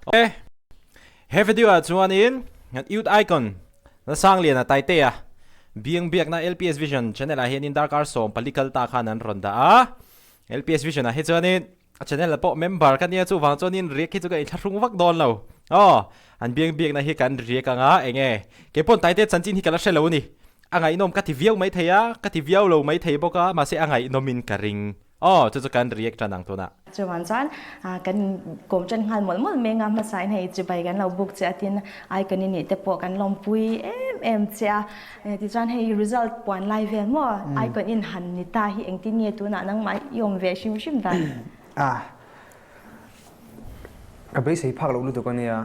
Ok, he video ah chuanin kan Youth Icon Lasangliana Taitea biang biakna LPS Vision channel ah hianin darkar 14 kal ta khan an rawn dah a. LPS Vision ah hi chuanin a channel ah pawh member ka nia chuvang chuanin riak hi chu ka inthlahrung vak dawn lo. Aw, an biang biakna hi kan riak anga enge keipawn Taitea chanchin hi ka la hre lo a ni. A ngaihnawm ka ti viau maithei a, ka ti viau lo maithei bawk a, mahse a ngaihnawmin ka ring. Aw, chu chu kan react tan ang tunah. Chuan chuan kan kawm tan nghal mawlh mawlh meng a, hmasain hei chibai kan lo book che a tin icon i nih te pawh kan lawmpui em em che a. Tichuan hei result puan lai vel maw icon in han ni ta hi engtin nge tunah nangmah i awm ve hrim hrim dan? A, ka beisei phak loh lutuk a nia,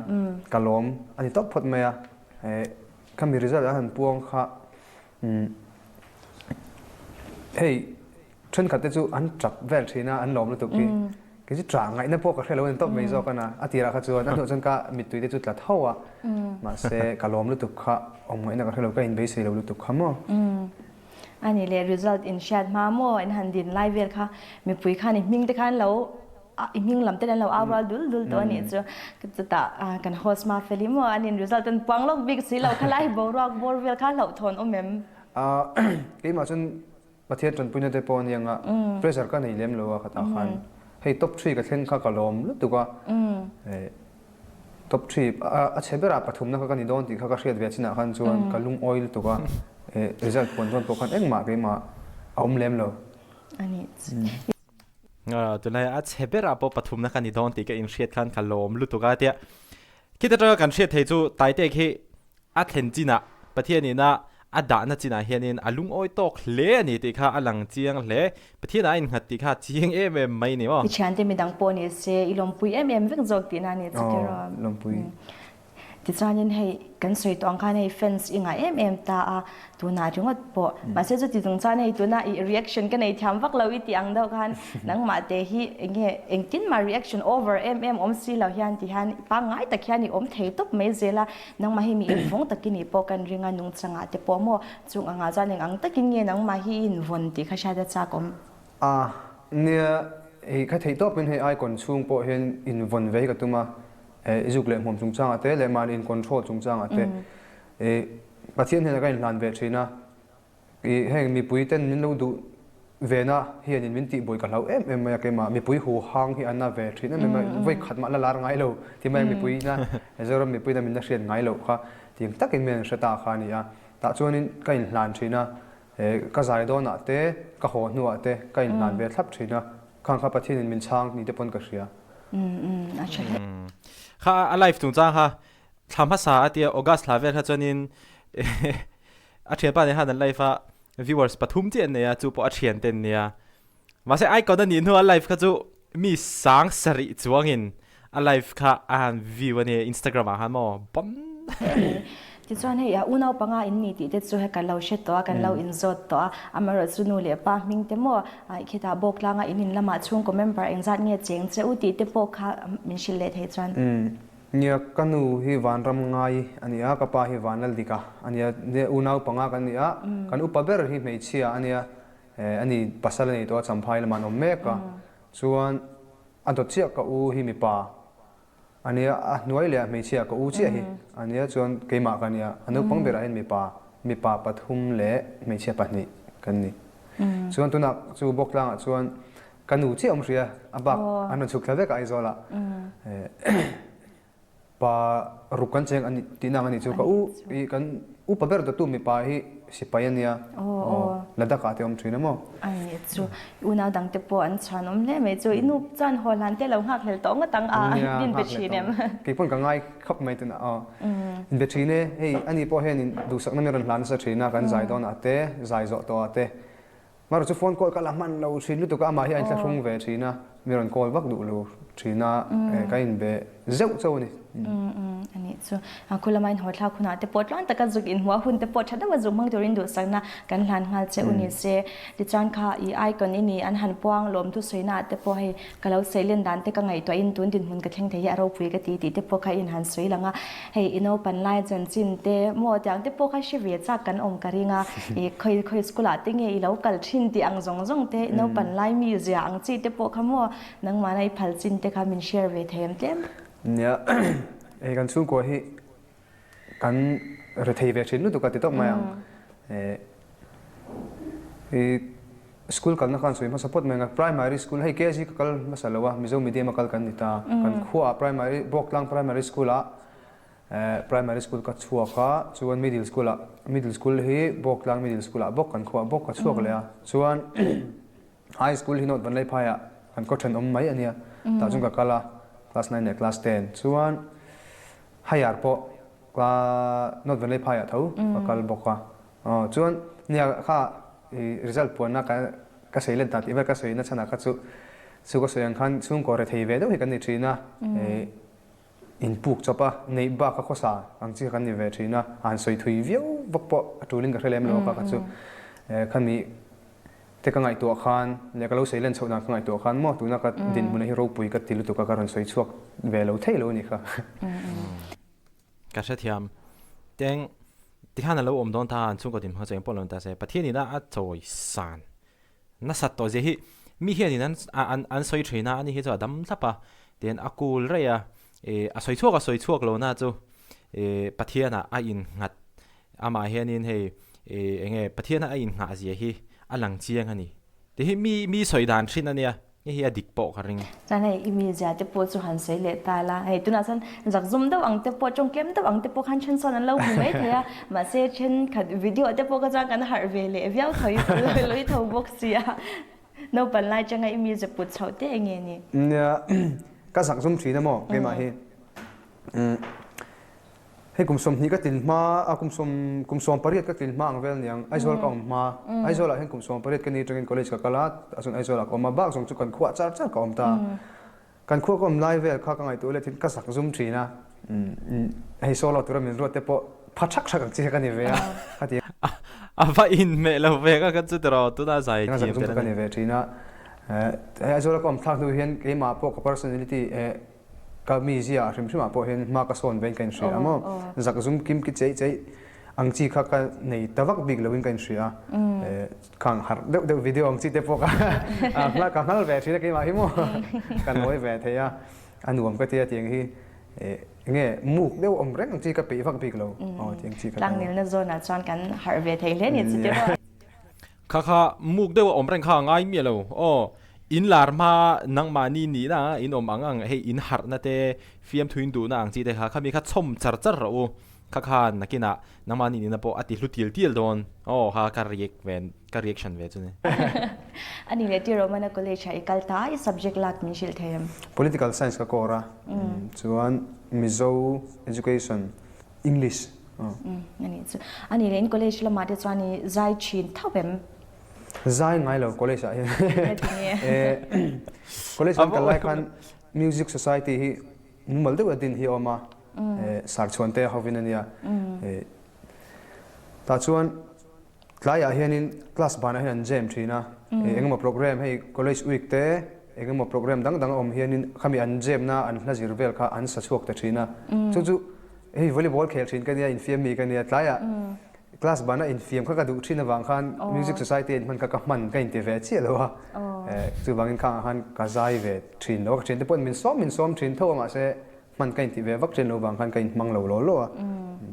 ka lawm a ni tawp phawt mai a. Khami result an han puang kha hei Thenkhat te chu an tap vel thin a, an lawm lutuk hi. Kei chu tah ngaihna pawh ka hre lo a ni tawp mai zawk a na. A tirah kha chuan a hnuah chuan ka mittui te chu tla tho a, mahse ka lawm lutuk kha awm ngaihna ka hre lo, ka inbeisei lo lutuk kha maw. A ni leh result in hriat hma maw in han din lai vel kha mipui khan i hming te khan lo i hming lam te an lo au rual dul dul tawh a nih chu. Chutah kan host hma fel hi maw an in result an puang lawk bik si lo khalai boruak bawr vel kha hlauhthawn awm em? Keimah chuan Pathian tanpuina te pawh a ni anga pressure ka nei lem lo a khatah khan hei top three ka thleng kha ka lawm lutuk a, top three a chhe berah pathumna kha ka ni dawn tih kha ka hriat ve chinah khan chuan ka lungawi lutuk a, result puan dawn pawh khan engmah keimah a awm lem lo. Tunlai a chhe berah pawh pathumna ka ni dawn tih ka inhriat khan ka lawm lutuk a tia khita tanga kan hriat thei chu Taitek hi A thlen chinah, Pathian ina a dahna chinah hianin a lungawi tawk hle a ni tih kha a lang chiang hle. Pathianah a innghat tih kha a chiang em em mai ni maw? I thiante midang pawh ni se, i lawmpui em em vek zawk tihna a ni chu kher a. Lawmpui. Tichuanin hei kan sawi tawh ang khan hei fans i ngah em em ta a, tunah ringawt pawh. Mahse chuti chung chuan hei tuna i reaction ka nei thiam vak lo i tih ang deuh khan nangmah te hi enge engtin mah reaction over em em awm si lo hian ti hian pangngai tak hian i awm thei tawp mai zel a. Nangmah hi mi invawng takin i pawh kan ring a, nungchangah te pawh maw? Chung angah chuan eng ang takin nge nangmah hi i invawn tih kha hriat a chak awm. A, nia, hei ka theih tawpin hei icon chhung pawh hian invawn ve hi ka tum a, i zuk leh hmuam chungchangah te leh mahni in control chungchangah te i Pathian hnenah ka inhlan ve thin a, I heng mipui ten min lo duh ve na hianin min tihbuai ka hlau em em mai a, keimah mipui hu hang hi a na ve thin em em a, vawi khat mah la lar ngai lo ti mai mipui na Mizoram mipui na min la hriat ngai loh kha tiang takin min an hre ta kha a ni a, tah chuanin ka inhlan thin a, ka zai dawnah te ka haw hnuah te ka inhlan ve thlap thin a, khang kha Pathianin min chhang ni te pawn ka hria. Kha a live chungchang kha thla hmasa a tia August thla vel kha chuanin A thianpa nen khan an live a, viewers pathum chiah an nei a, chu pawh a thiante an nia. Mahse icon a nih hnuah live kha chu mi sang sarih chuangin a live kha a han view a nia Instagram ah khan maw bam. Tichuan hei a unau panga in ni tih te chu hei kan lo hre tawh a, kan lo inzawt tawh a, amaherawh chu nu leh pa hming te maw khitah bawk tlanga in in lamah chhungkaw member engzat nge cheng che u tih te pawh kha min hrilh leh thei chuan. Nia, ka nu hi Vanram ngai a ni a, ka pa hi Vanlaldika a ni a, nia unau panga kan ni a, kan upa ber hi hmeichhia a nia, a ni pasal a nei tawh a, Champhai lamah an awm mek a, chuan a dawt chiah ka u hi mipa a nia, a hnuai leh a hmeichhia ka u chiah hi a nia, chuan keimah ka nia, a naupang berah hian mipa, mipa pathum leh hmeichhia pahnih kan ni. Chuan tunah chu Bawktlangah chuan Ka nu chiah awm hria, a bak an rawn chhuk thla vek a Aizawl ah. Pa ruk kan cheng ani tih nang ani chu ka u i kan upa ber dawtu mipa hi sipai ania aw Ladakh ah te awm thin a maw. Ani chu unau dang te pawh an chhuan awm hle mai chu i nu chuan haw hlan te lo nghak hlel tawh ngawt ang a in be thin em. Kei pawn ka ngai khawp mai tuna aw in be thin e hei ani pawh hian in duhsakna min rawn hlan nasa thin a kan zai dawn ah te zai zawh tawh ah te Marawh chu phone call ka la hman lo thin lutuk a, amah hi a inthlahrung ve thin a, mi rawn call vak duh lo thin a, ka inbe zeuh chauh a ni. Umm a nih chu. Khu lama inhawthlak hunah te pawh tluang taka zuk inhmuah hun te pawh tha deuha zuk hmang turin duhsakna kan hlan nghal che u ni se. Tichuan kha i icon i ni an han puang lawm thusawiina ah te pawh hei Ka lo sawi len dan te ka ngaihtuahin tun dinhmun ka thleng thei hi a ropui ka ti tih te pawh kha in han sawi lang a, hei i naupan lai chanchin te maw tiang te pawh kha hre ve chak kan awm ka ring a, i khawi khawi school ah te nge i lo kal thin tih ang zawng zawng te i naupan lai mi zia ang chi te pawh kha maw nangmahna i phal chin te kha min share ve thei em tlem. Nia, hei kan chhungkua hi kan rethei ve thin lutuk a ti tawp mai ang. I school kalna khan sawi hmasa phawt mai ang a, primary school hei KG ka kal hmasa lo a, Mizo medium a kal kan ni ta. Kan khuaah primary Bawktlang primary school ah primary school ka chhuak a, chuan middle school ah middle school hi Bawktlang middle school ah bawk kan khuaah bawk ka chhuak leh a, chuan High school hi North Vanlaiphaiah kan khaw thenawm mai a nia, tah chuan ka kal a, class nine leh class ten chuan higher pawh ka North Vanlaiphaiah tho ka kal bawk a, aw chuan nia kha i result puanna ka ka sawi let dan tih vel ka sawi na chhanah kha chu chu ka sawi ang khan chhungkaw rethei ve deuh hi kan ni thin a, i Inpuk chawp a, neih bak a khawsa ang chi kha kan ni ve thin a, a han sawi thui viau vak pawh a tulin ka hre lem lo a kha chu khami te ka ngaihtuah khan leh ka lo sawi len chhoh dan ka ngaihtuah khan maw tuna ka dinhmun hi ropui ka ti lutuk a ka rawn sawi chhuak ve lo thei lo a nih kha. Ka hrethiam. Teng tikhan a lo awm dawn ta a, an chhungkaw dinhmun kha chu engpawh lo ni ta se, Pathian ina a chawi san Nasat tawh zia hi mi hianin an an an sawi thin a, ani hi chu a dam thlap a, tihian a kul raih a, ih a sawi chhuak a sawi chhuak lo na chu ih Pathianah a innghat amah hianin hei ih eng nge Pathiana a innghah zia hi a lang chiang a ni tih hi mi mi sawi dan thin a nia. Hei hi a dik pawh ka ring. Chuan hei i mizia te pawh chu han sawi leh ta la, hei tunah chuan zakzum deuh ang te pawh, tawngtlem deuh ang te pawh khan then sawn an lo hmu mai thei a, mahse thenkhat video te pawh kha chuan kan harh ve leh viau tho i lo i tho bawk si a, naupan lai changa i mizia put chhoh te eng nge ni? Nia, ka zakzum thin a maw keimah hi. Hei kum 20 ka tlin hma a kum sawm kum 18 ka tlin hma ang vel niang Aizawl ka awm hma Aizawl ah hian kum 18 ka ni atangin college ka kal a tah chuan Aizawl ah ka awm a bak zawng chu kan khuah char char ka awm ta kan khua ka awm lai vel kha ka ngaihtuah leh thin ka zak zum thin a hei solo tura min ruat te pawh pha thak thak ang chi kha ka ni ve a khati A va inhmeh lo ve ka kha chu tiraw tuna zai thiam tel a ni. Ka ni ve thin a hei Aizawl a ka awm thlak hnu hian keimah pawh ka personality Ka mizia ah hrim hrim ah pawh hian hma ka sawn vein ka inhria a maw? Zak zum kim ki cheih cheih ang chi kha ka nei ta vak bik loin ka inhria a. Khang harh deuh deuh video ang chi te pawh ka ka hngal ve thin a keimah hi maw? Ka nawi ve thei a, a nuam ka tia tiang hi enge muk deuh awm reng ang chi ka peih vak bik lo aw tiang chi kha. Tlangnelna zawnah chuan kan harh ve thei hle ni chu tiraw? Kha kha muk deuh a awm reng kha a ngai miah lo aw. In lar hma nangmahni nihna in awm ang ang hei in harhna te fiamthu in duhna ang chi te kha khami kha chhawm char char rawh u. Kha khan nakinah nangmahni nihna pawh a ti hlu tial tial dawn aw kha ka react ve ka reaction ve chu ni. A nih leh tir Romana College ah i kal ta i subject lak min hrilh thei em? Political Science ka course a chuan Mizo Education English. A nih chu. A nih leh in college lamah te chuan i zai thin tho em? Zai ngai lo college ah hian. College kan kal lai khan music society hi mumal deuh a din hi a awm a, Sarchhuan te hovin a nia. Tah chuan Tlaiah hianin class banah hian an jam thin a, engemaw program hei college week te engemaw program dang dang a awm hianin khami an jam na an hla zir vel kha an sa chhuak ta thin a. Chu chu hei volleyball khel thin ka nia infiam mi ka nia tlaiah class banah infiam kha ka duh thin avang khan music society a inhman kha ka hman ka inti ve chiah lo a, chuvangin khangah khan ka zai ve thin lo a, ka thiante pawhin min sawm min sawm thin tho a mahse Hman ka intih ve vak ṭhen lo vang khan ka inhmang lo law law a,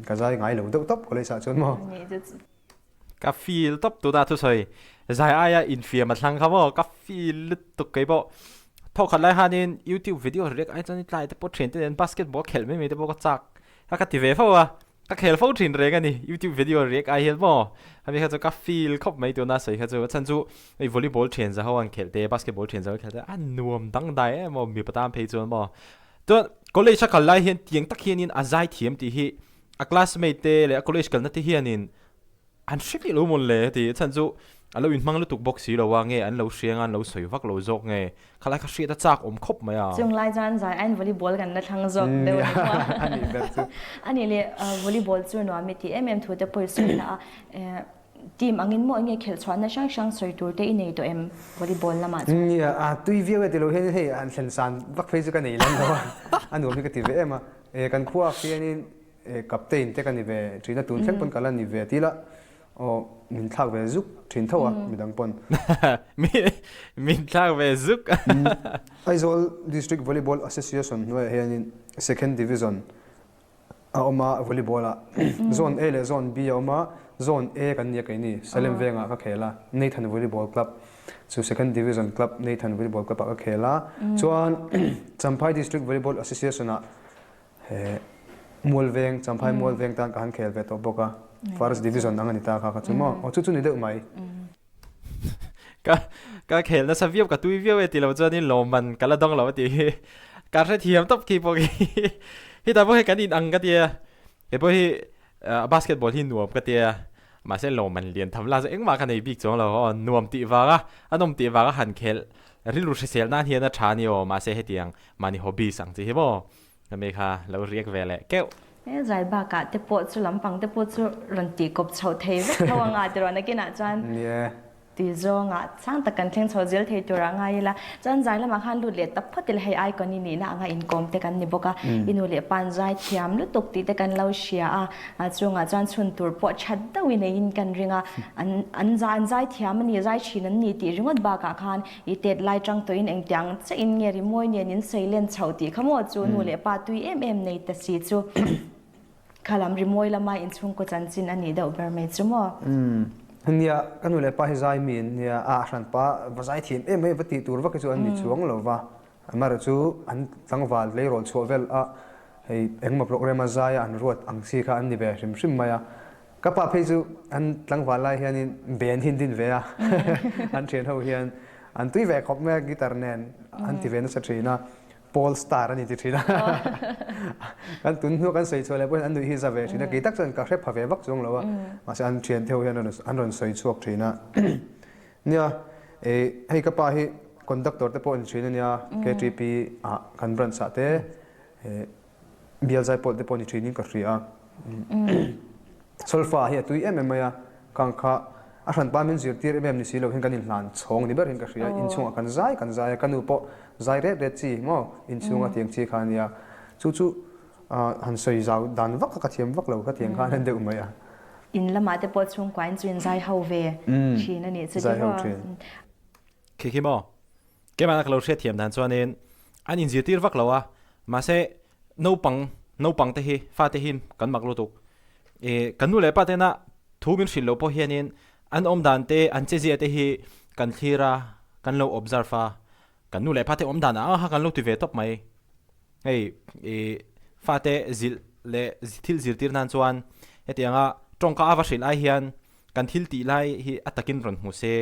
ka zai ngai lo deuh tawp college ah chuan maw. Ka feel tawp tuna thusawi zai aia infiam a thlang kha maw, ka feel lutuk kei pawh. Thawkhat lai hanin youtube video riak ai chuan tlai te pawh ṭhian te nen basketball khelh mai mai te pawh ka chak a ka ti ve fo a. Ka khel fo thin reng a ni, youtube video riak ai hian maw hemi kha chu ka feel khawp mai tuna sawi kha chu a chhan chu hei volleyball thian za ho an khelh te basketball thian za ho an khelh te a nuam dangdai em maw mipa tan phei chuan maw chuan college a kal lai hian tiang tak hianin a zai thiam tih hi a classmate te leh a college kalna te hianin An hre miah lo mawn le ti chhan chu a lo inhmang lutuk bawk si lo a, nge an lo hria nga an lo sawi vak lo zawk nge khalai kha hriat a chak awm khawp mai a. Chung lai chuan zai aiin volleyball kan la thlang zawk deuh a ni maw? A nih ber chu. A nih leh volleyball chu nuam i tih em em thu te pawh i sawi na a, team angin maw enge khelh chhuahna hrang hrang sawi tur te i nei tawh em volleyball lamah chuan? Nia, a tui viau e ti lo hian hei han thlen san vak phei chu ka nei lem lo a, a nuam hi ka ti ve em a, kan khuaah khianin Captain te ka ni ve thin a, tun thleng pawn ka la ni ve ti la, aw min thlak ve zuk thin tho a midang pawn. Min thlak ve zuk. Aizawl District Volleyball Association hnuaiah hianin Second Division a awm a volleyball ah Zone A leh Zone B a awm a, Zone A kan nia keini Salem vengah ka khel a, Nathan Volleyball Club chu Second Division Club Nathan Volleyball Club ah ka khel a, chuan Champhai District Volleyball Association ah he Mualveng Champhai Mualveng tan ka han khel ve tawh bawk a, First Division ang a ni ta kha kha chu maw, aw chu chu ni deuh mai. Ka ka khel nasa viau ka tui viau e ti lo chuanin lawmman ka la dawng lo a tih hi ka hrethiam tawp khi pawh khi hetah pawh hi kan in ang ka tia kei pawh hi basketball hi nuam ka tia mahse lawmman lian tham la chu engmah ka nei bik chuang lo aw nuam tih vanga a nawm tih vanga han khelh rilru hrisel nan hian a tha a ni aw mahse hetiang mahni hobbies ang chi hi maw Hemi kha lo riak ve leh keuh. He zai bakah te pawh chu lampang te pawh chu rawn tih kawp chhoh thei vek tho anga ti rawh nakinah chuan tui zawngah sang tak kan thleng chho zel thei tur a ngai ila. Chuan zai lamah khan lut leh tak phawt ila hei icon i nihna anga inkawm te kan ni bawk a, i nu leh pa an zai thiam lutuk tih te kan lo hria a, chungah chuan chhun tur pawh that deuhin neiin kan ring a, an an an zai thiam a ni, zai thin an ni tih ringawt bakah khan I tet lai tang tawhin engtiang chiah in nge rimawi nen in sawi len chhoh tih kha maw chu nu leh pa tui em em nei ta si chu kha lam rimawi lama inchhungkaw chanchin a nih deuh ber mai chu maw. Umm nia ka nu leh pa hi zai mi an nia a hran pa va zai thiam em mai va tih tur vak hi chu an ni chuang lo va amaherawh chu an tlangval tleirawl chhuah vel a hei engmaw program a zai a an ruat ang chi kha an ni ve hrim hrim mai a Ka pa phei chu an tlangval lai hianin band hi an din ve a, an thian ho hian an tui ve khawp mai a, guitar nen an ti ve nasa thin a, Paul star a ni ti thin a, kan tun hnu kan sawi chhuah leh pawhin an nuih hi za ve thin a, kei tak chuan ka hre pha ve vak chuang lo a, mahse an thian te ho hian an rawn sawi chhuak thin a. Nia, hei ka pa hi conductor te pawh a ni thin a nia, KTP ah kan branch ah te Bial zai pawlh te pawh ni thin in ka hria a. Solfa hi a tui em em mai a, kang kha a hranpa min zirtir em em ni si lo hian kan inhlan chhawng ni ber hian ka hria a, inchhungah kan zai kan zai a, ka nu pawh zai ret ret chi maw inchhunga tiang chi kha a nia, chu chu han sawi zau dan vak kha ka thiam vak lo kha tiang khan a deuh mai a. In lamah te pawh chhungkuain chu in zai ho ve thin a nih chu tiraw? Khi khi maw? Keimahna ka lo hriatthiam dan chuanin an inzirtir vak lo a, mahse naupang naupang te hi fate hi kan mak lutuk. Ih kan nu leh pa tena thu min hrilh loh pawh hianin an awm dan te an che zia te hi kan thlir a, kan lo observe a, kan nu leh pa te awm dan ang ang kha kan lo ti ve tawp mai. Hei ih fate zilh leh thil zirtir nan chuan hetianga tawngka a va hrilh ai hian Kan thil tih lai hi a takin rawn hmu se,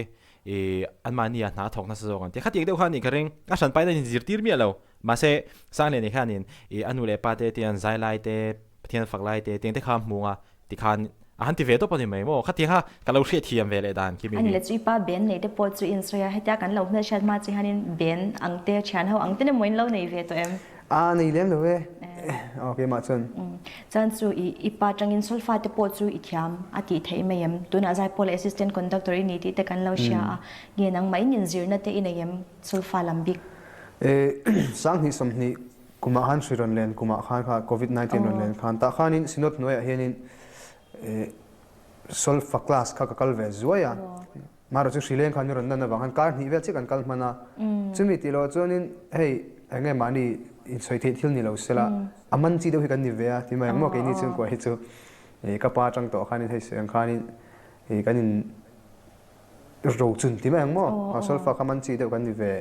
i anmahni a hna a thawk nasa zawk ang tih. Khatiang deuh kha a nih ka ring. A hran paina in zirtir miah lo. Mahse, Sangliani khanin i a nu leh pa te tiang zai lai te, Pathian fak lai te tiang te kha a hmu ang a, tikhan a han ti ve tawp a ni mai maw? Khatiang kha ka lo hriatthiam ve leh dan khi mi hi. Ani le chu i pa ben nei te pawh chu i insawi a, hetia kan lo hmelhriat hma chi hianin ben ang te, thian ho ang te emaw in lo nei ve tawh em? A nei lem lo e. Aw keimah chuan. Chuan chu i i pa tangin solfa te pawh chu i thiam a tih theih mai em? Tunah Zaipawl Assistant Conductor i ni tih te kan lo hria a, nge nangmah in inzirna te i nei em solfa lam bik? E 20 20 kumah khan hri rawn len kumah khan kha Covid 19 rawn len khan tah khanin Synod hnuaiah hianin e solfa class kha ka kal ve zuai a. Marawh chu hrileng khan min rawn nan avang khan kar hnih vel chiah kan kal hman a. Chumi tih loh chuanin hei eng nge mahni insawi theih thil ni lo sela a man chi deuh hi kan ni ve a ti mai ang maw keini chhungkua hi chu ka pa atang tawh khanin hei sawi ang khanin kan in rochun ti mai ang maw solfa kha man chi deuh kan ni ve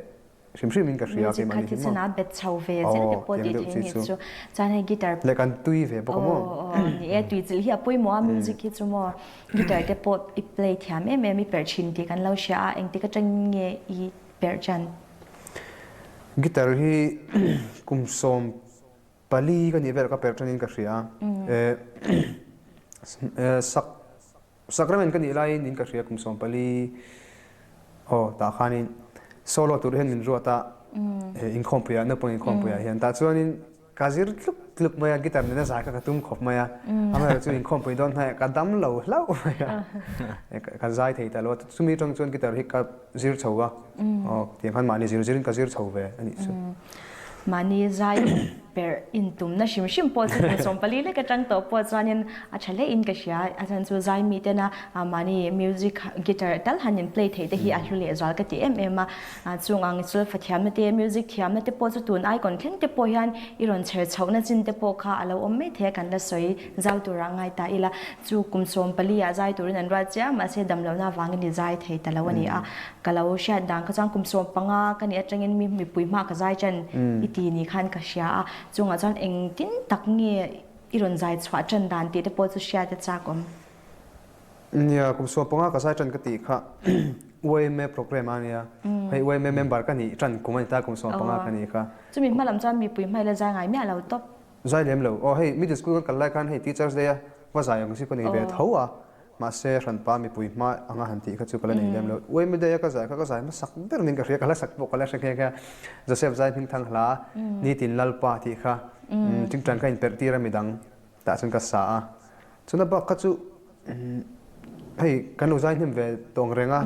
Hrim hrim in ka hria keimah ni hi maw. Music kha thisen a bet chho ve zel te pawh tih thei ni chu. Chuan hei guitar. Leh kan tui ve bawk a maw. Aw ni e tui chilh hi a pawimawh a music hi chu maw. Guitar te pawh i play thiam em em i perh thin tih kan lo hria a engtik atangin nge i perh chan? Guitar hi kum 14 ka nih vel ka perh thanin ka hria a. Sak Sacrament ka nih laiin in ka hria kum 14 aw tah khanin solo tur hian min ruat a inkhawmpuiah naupang inkhawmpuiah hian tah chuanin ka zir tluk tluk mai a guitar nena zai kha ka tum khawp mai a amaherawh chu inkhawmpui dawn hnaiah ka dam lo hlauh mai a ka zai thei ta lo a chumi atang chuan guitar hi ka zir chho a aw tiang khan mahni zir zirin ka zir chho ve a nih chu. Mahni zai. perh intumna hrim hrim pawh chu kum 14 lek atang tawh pawh chuanin a tha hle in ka hria. A chhan chu zai mitena mahni music guitar tal han in play theih te hi a hlu leh zual ka ti em em a. Chung ang sulfa thiamna te, music thiamna te pawh chu tun icon thleng te pawh hian i rawn chher chhohna chin te pawh kha a lo awm mai thei a, kan la sawi zau turah ngai ta ila. Chu kum 14 ah zai turin an ruat chiang mahse damlohna avangin i zai thei ta lo a ni a. Ka lo hriat dan kha chuan kum 15 ka nih atangin mi mipui hma ka zai tan i ti ni khan ka hria a. Chungah chuan engtin tak nge i rawn zai chhuah tan dan tih te pawh chu hriat a chak awm. Nia, kum 15 ka zai tan ka tih kha YMA programme a nia. Hei YMA member ka nih tan kum a ni ta kum 15 ka nih kha. Chumi hma lam chuan mipui hma ila zai ngai miah lo tawp. Zai lem lo. Aw hei middle school kan kal lai khan hei teachers day a va zai ang chi ka nei ve tho a, mahse hranpa mipui hma anga han tih kha chu ka la nei lem lo. YMA day a ka zai kha ka zai hmasak ber nin ka hria, ka la sak pawh ka la hre nghe nghe a. Joseph zai hming thang hla Nitin Lalpa tih kha tingtang ka inperh tir a midang tah chuan ka sa a. Chuan a bak kha chu hei kan lo zai hnem ve tawng reng a,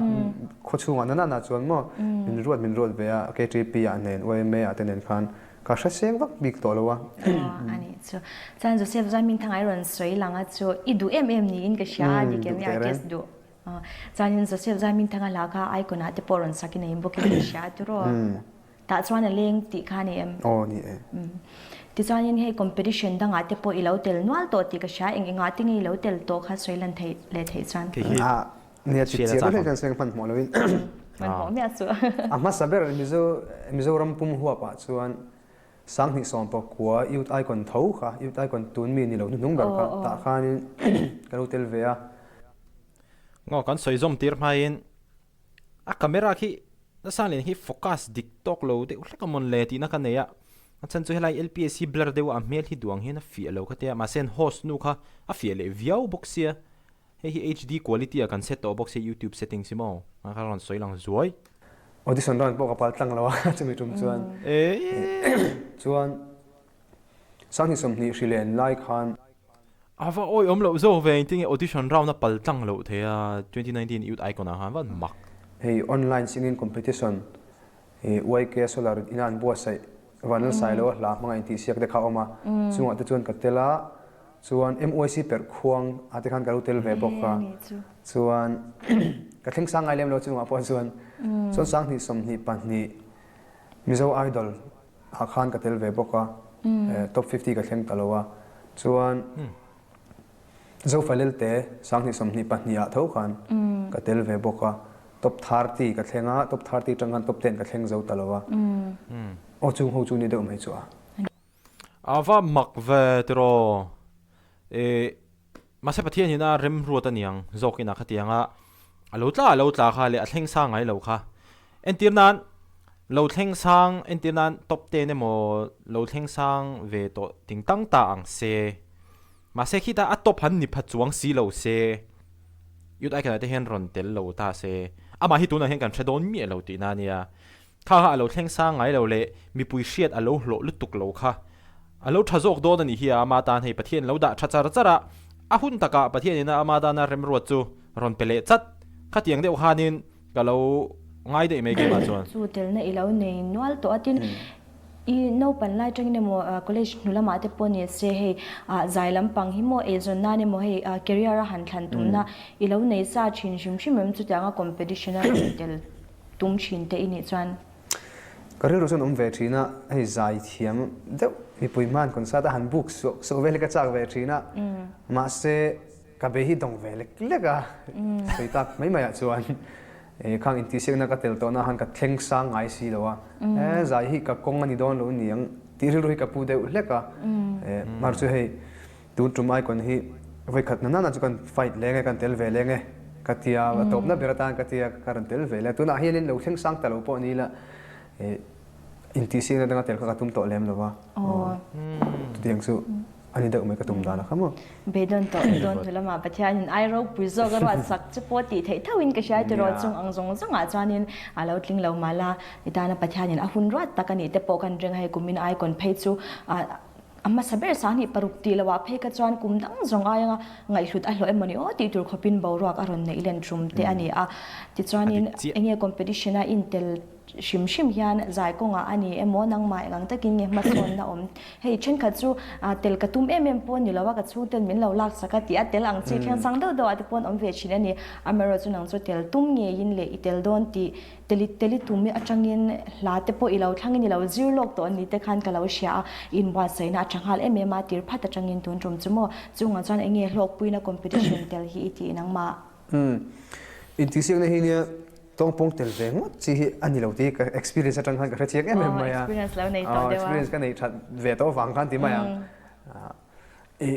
khaw chhungah na nana chuan maw min ruat min ruat ve a, KTP ah nen YMA ah te nen khan ka hre seng vak bik tawh lo a. Aw a nih chu. Chuan Joseph chuan Hmingthanga i rawn sawi lang a chu i duh em em niin ka hria a, dik em i artist duh. Chuanin Joseph chuan Hmingthanga hla kha icon ah te pawh rawn sak in a in bawk in ka hria a tiraw. Tah chuan a leng tih kha a ni em? Aw ni e. Tichuanin hei competition dangah te pawh i lo tel nual tawh tih ka hria, eng engah te nge i lo tel tawh kha sawi lan theih leh theih chuan. Kei hi Ah, nia chi hriat a chiah chak hlek ang. hian sawi hmanhmawh loin. Hmanhmawh miah suh. A hmasa ber Mizo Mizoram pum huapah chuan 2019 Youth Icon tho kha, Youth Icon tun mi ni lo hnuhnung ber kha tah khanin ka lo tel ve a. Ngaw kan sawi zawm tir hmain A camera khi nasa lian hi focus dik tawk lo deuh hlek a mawn le tihna ka nei a, a chhan chu helai LPS hi blur deuh a a hmel hi duang hian a fiah lo kha tia mahse an host nu kha a fiah leh viau bawk sia, hei hi HD quality ah kan set tawh bawk sia youtube settings hi maw a kha rawn sawi lang zuai. Audition round pawh ka pal tlang lo a chumi tum chuan chuan 2020 hrilen lai khan. A va awi awm loh zawk ve engtin nge audition round a pal tlang loh thei a 2019 youth icon ah khan va mak. Hei online singing competition i YK Solar ina an buatsaih Vanlalsai lo a hla hmanga intihsiak te kha a awm a, chungah te chuan ka tel a, chuan MYC perh khuang ah te khan ka lo tel ve bawk a, chuan ka thleng sang ngai lem lo chungah pawh chuan chuan 2022 Mizo Idol ah khan ka tel ve bawk a, top 50 ka thleng ta lo a, chuan Zofalelte 2022 ah tho khan ka tel ve bawk a, top 30 ka thleng a, top 30 atang khan top 10 ka thleng zo ta lo a, aw chung ho chu ni deuh mai chu a. A va mak ve tiraw eh Mahse Pathian hian a remruat a niang zawkin a khatiang a, a lo tla a lo tla kha leh a thleng sang ngai lo kha. Entir nan lo thleng sang entir nan top ten emaw lo thleng sang ve tawh ting tang ta ang se. Mahse khita a top han ni pha chuang si lo se. Youth Icon ah te hian rawn tel lo ta se. Amah hi tunah hian kan hre dawn miah lo tihna a nia. Kha kha a lo thleng sang ngai lo leh mipui hriat a lo hlawh lutuk lo kha a lo tha zawk dawn a nih hi a, ama tan hei Pathian lo dah tha char char a, a hun takah Pathianin a ama tana remruat chu rawn pe leh chat. Khatiang deuh khanin ka lo ngai daih mai keimah chuan. Chu telna i lo nei nual tawh a, tin i naupan lai tangin emaw college hnu lamah te pawh ni se hei zai lampang hi maw eizawn nan emaw hei career a han thlan tumna i lo nei sa thin hrim hrim em chutianga competition a rawn tel tum thin te i nih chuan. Ka rilru chuan awm ve thin a, hei zai thiam deuh mipui hman concert a han book suah suah vel hi ka chak ve thin a, mahse ka be hi dawng ve lek lek a, sawi tak mai mai ah chuan khang intihsiakna ka tel tawhna han ka thleng sang ngai si lo a, e zai hi ka kawng a ni dawn lo ni ang tih rilru hi ka pu deuh hlek a, mar chu hei Tun tum icon hi vawikhat na nana chu kan fight leng e, kan tel ve leng e ka tia, a tawpna ber atan ka tia ka rawn tel ve leh. Tunah hianin lo thleng sang ta lo pawh ni ila intihsiakna danga tel kha ka tum tawh lem lo va, chutiang chu a ni deuh mai ka tum dan a kha maw. Beidawn tawh dawn hnu lamah Pathianin ai ropui zawk a ruat sak chu pawh tih theih thauhin ka hria tiraw chung ang zawng zawngah chuanin a lo tling lo mahla i tana Pathianin a hun ruat tak a nih te pawh kan ring a, hei kumin icon phei chu A hmasa ber 26 tih loah phei kha chuan kum dang zawng aianga ngaihhlut a hlawh emawni aw tih tur khawpin boruak a rawn neih len tum te a ni a. Tichuanin enge competition a intel hrim hrim hian zai kawngah a ni emaw nangmah eng ang takin nge hmasawnna awm hei thenkhat chu tel ka tum em em pawh ni lo a ka chhungten min lo laksak a tih a tel ang chi thleng sang deuh deuh ah te pawh an awm ve thin a ni. Amaherawhchu nang chu tel tum ngeiin leh i tel dawn tih Teli teli tum atangin hla te pawh i lo thlangin i lo zir lawk tawh ni te khan ka lo hria a, inbuatsaihna a tha nghal em em a, tir phat atangin tun tum chu maw? Chungah chuan eng nge hlawkpuina competition tel hi i tih nangmah? Umm, intihsiakna hi nia tawngpawng tel ve ngawt chi hi a ni lo tih ka experience atang khan ka hre chiang em em mai a. Experience lo nei tawh deuh a. Experience ka nei that ve tawh avang khan ti mai ang. I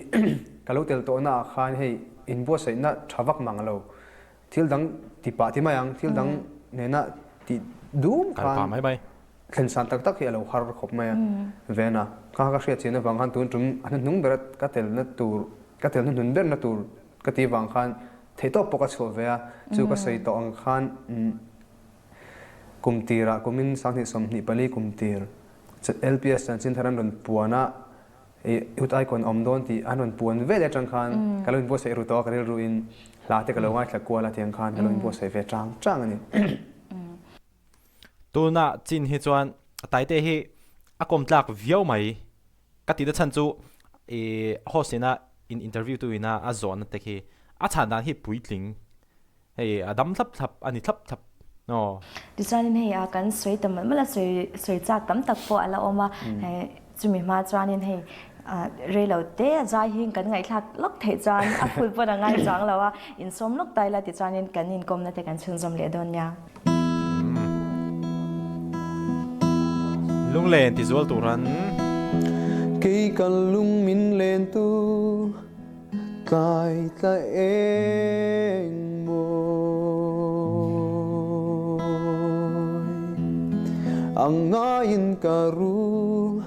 ka lo tel tawhna ah khan hei inbuatsaihna tha vak mang lo. Thil dang ti pah ti mai ang, thil dang nena tih dum khan thlen san tak tak hi a lo har khawp mai a ven a. Kha ka hriat chian avang khan tun tum a hnuhnung bera ka telna tur, ka tel hnuhnun berna tur ka tih avang khan theihtawp pawh ka chhuah ve a, chu ka sawi tawh ang khan kum tirah kumin 2024 kum tir LPS chanchin thar an rawn puan a, I Youth Icon awm dawn tih an rawn puan vel atang khan ka lo inbuatsaih ru tawh a, ka rilru in hla te ka lo ngaithla kual a tiang khan ka lo inbuatsaih ve chang chang a ni. Tuna chin hi chuan Taite hi a kawm tlak viau mai ka tihna chhan chu i host ina in interview tu ina a zawhna te khi a chhan dan hi puitling Hei a dam thlap thlap a ni thlap thlap aw. Tichuanin hei a kan sawi ta malh malh a, sawi sawi chak tam tak pawh a la awm a, chumi hma chuanin hei reilo te a zai hi kan ngaihthlak lawk theih chuan a phul pawn a ngai chuang lo a, insawm lawk ta ila tichuanin kan inkawmna te kan chhunzawm leh dawn nia. Lunglen ti zual turan. Kei kan lung min len tu. Tlai tla eng mawi ang ngaiin ka ru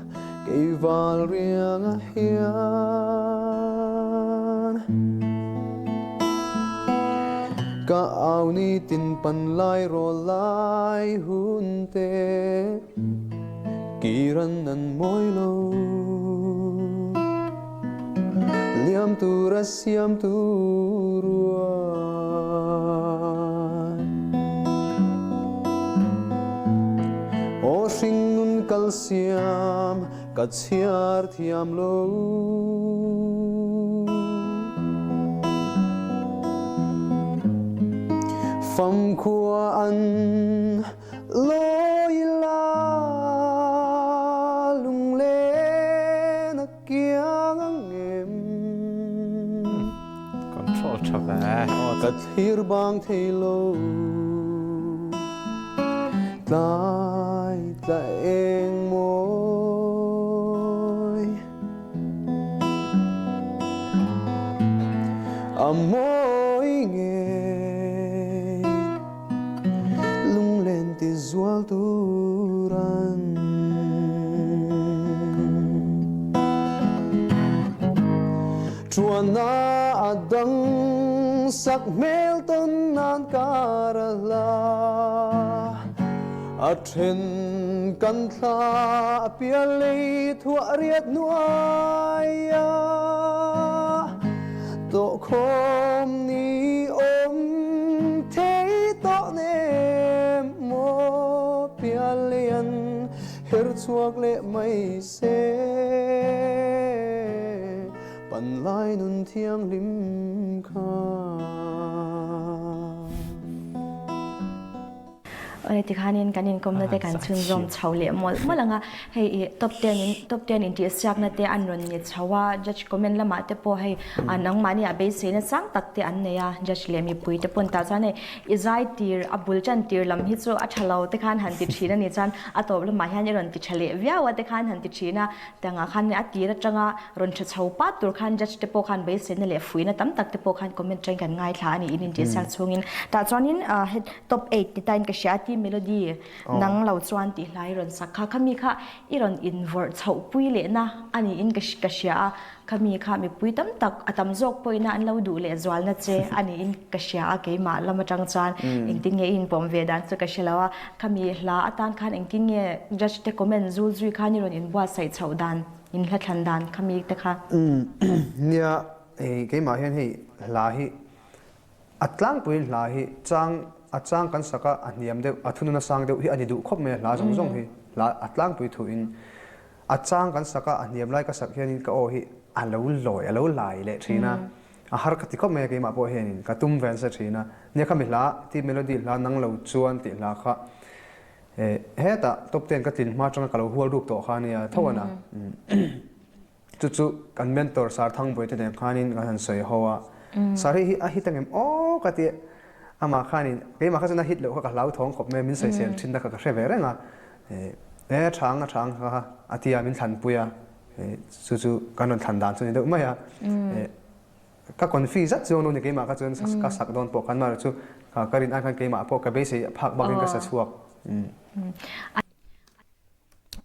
kei val rianga hian ka au ni tin pan lai rawl lai hun te kiran nan mawi lo. Liam tur a siam tu ruai. Aw hringnun kal siam ka chhiar thiam lo. Famkhua an Lawi la lunglen a kiang ang em? Control tha ve. Ka thlir bang thei lo tlai tla eng mawi. A mawi ngei. Lunglen ti zual turan. Tuanna a dang sak hmel tawn nan kar a hla. A then kan thla a pial lei thuah riat hnuai a. Tawhkhawm ni awm thei tawh nem maw piallian her chhuak leh mai se panlai nun thianghlim kha. Awle tikhanin kan inkawmna te kan chhunzawm chho leh mawlh mawlh ang a, hei ih top ten in top ten intih siakna te an rawn ni chho a, judge comment lamah te pawh hei a nangmahni ah beiseina sang tak te an nei a, judge leh mipui te pawn tah chuan hei i zai tir a bul tan tir lam hi chu a tha lo te khan han ti thin a ni chuan a tawp lamah hian i rawn ti tha leh viau a te khan han ti thin a, tangah khan a tir atanga rawn tha chho pat tur khan judge te pawh khan beiseina leh fuihna tam tak te pawh khan comment atangin kan ngaithla a ni in intih siak chhungin tah chuanin het Top eight ti tain ka hria ti melody nang lo chuan tih hla i rawn sak kha khami kha i rawn invawrh chhoh pui lehna a niin ka ka hria a khami kha mipui tam tak a tam zawk pawhin an lo duh leh zualna che a niin ka hria a keimah lam atang chuan engtin nge i inpawm ve dan chu ka hre lo a khami hla atan khan engtin nge judge te comment zul zui khan i rawn inbuatsaih chhoh dan in hla thlan dan khami te kha. Nia keimah hian hei hla hi A tlangpuiin hla hi chang a chang kan sak a, a hniam deuh, a thunun a sang deuh hi a ni duh khawp mai a hla zawng zawng hi, hla a tlangpui thuin a chang kan sak a, a hniam lai ka sak hianin ka aw hi a lo lawi, a lo lai leh thin a, a har ka ti khawp mai a keimah pawh hianin ka tum ve nasa thin a, nia khami hla tih melody hla nang lo chuan tih hla kha hetah top ten ka tlin hma atanga ka lo hual ruk tawh kha a nia tho a na. Chu chu kan mentor Sir Thangbuai te nen khanin kan han sawi ho a, Sir hei hi a hit angem aw ka ti amah khanin keimah kha chuan a hit loh kha ka hlau thawng khawp mai a, min sawisel thin na kha ka hre ve reng a, e thang a thang kha a ti a min thlanpui a, chu chu kan rawn thlan dan chu a ni deuh mai a, ka confi zat chuang lo ni keimah kha chuan ka sak dawn pawh khan mahse chu ka rin ai khan keimah pawh ka beisei phak bakin ka sa chhuak.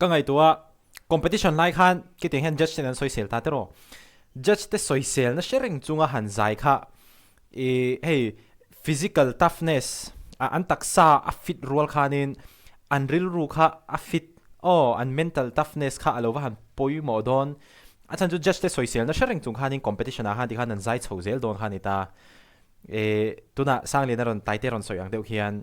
Ka ngaihtuah competition lai khan khitiang hian judge ten an sawisel ta tiraw. Judge te sawisel na hre reng chunga han zai kha ih hei physical toughness a an taksa a fit rual khanin an rilru kha a fit aw an mental toughness kha a lo va han pawimawh dawn. A chhan chu judge te sawisel na hre reng chung khanin competition ah khan tikhan an zai chho zel dawn kha a ni ta. Ih tunah Sangliana rawn Taite rawn sawi ang deuh hian